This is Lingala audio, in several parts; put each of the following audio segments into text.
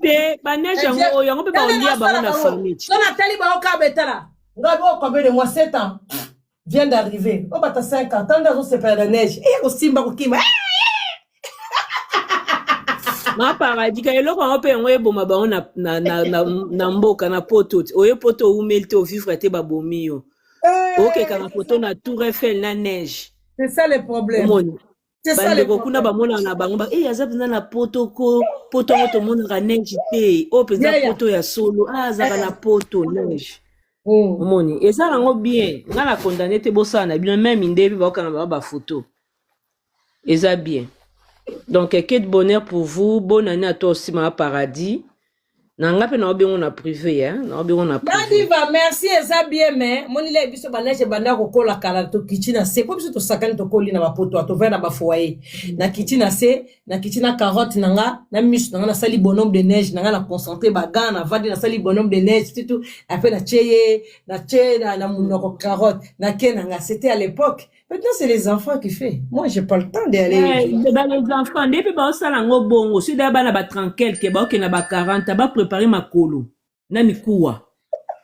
Te, baneige yango oyo, yango mpe baolia bango na famille. So natali bango kaka betala ngai bo combien de mois? 7 ans vient d'arriver, oyo bata 5 ans, tanda azosepela na neige, eya kosimba kokima. Ma Paradis, ka eloko yango mpe yango eboma bango na mboka na poto te. Oye poto, oumeli te, ovivre te, babomi yo. Okekanga foto na Tour Eiffel na neige. C'est ça le problème. Omoni bandeko kuna bamonaka na bango ba e aza mpenza na poto ko poto yango tomonaka neige te. Oyo mpenza poto ya solo, a azalaka na poto neige. Omoni, eza nango bien, nga na condamné te. Bosala na bino meme nde mpe baokanga bango bafoto, eza bien. Donc que de bonheur pour vous, bonne année à toi aussi, Ma Paradis. Na nga mpe naobengo na privé, hein? Naobengo na privé. Nadiva, merci. Eza bien, mais monile biso baneige ebanda kokola kala. Tokiti na se mpo biso tosakani, tokoli na bapoto, tovai na bafoyer. Nakiti na se, nakiti na carotte na nga na miso na nga, nasali bonhomme de neige na nga, na concentré bagan, navandi, nasali bonhomme de neige tutu, après natie ye, natie na monoko carotte, nake na nga. C'était à l'époque. Maintenant, c'est les enfants qui fait. Moi, j'ai pas le temps d'aller. Eh, ba les enfants nde mpe baosala yango bongo. Soki daya bana ba 30 quelque, baokende ba 40, baprépare makolo na mikuwa.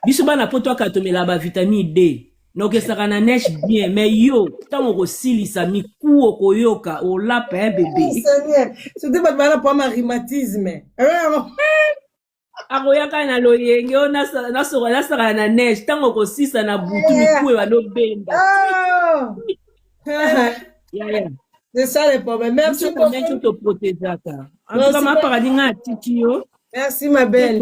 Biso bana poto aka tomela bavitamine D, nokesaka na neige bien, mais yo ntango okosilisa mikuwa, okoyoka olapa un bébé. Seigneur, surtout bato bana po ma rhumatisme. Akoyaka na loyenge oyo nasakana na neige. Ntango okosisa na butu, mikuwa ebanda obenda. Yaya. C'est ça le problème. Merci beaucoup. Toprotégeaka. En tout cas, Ma Paradis, nga atiki yo. Merci, ma belle.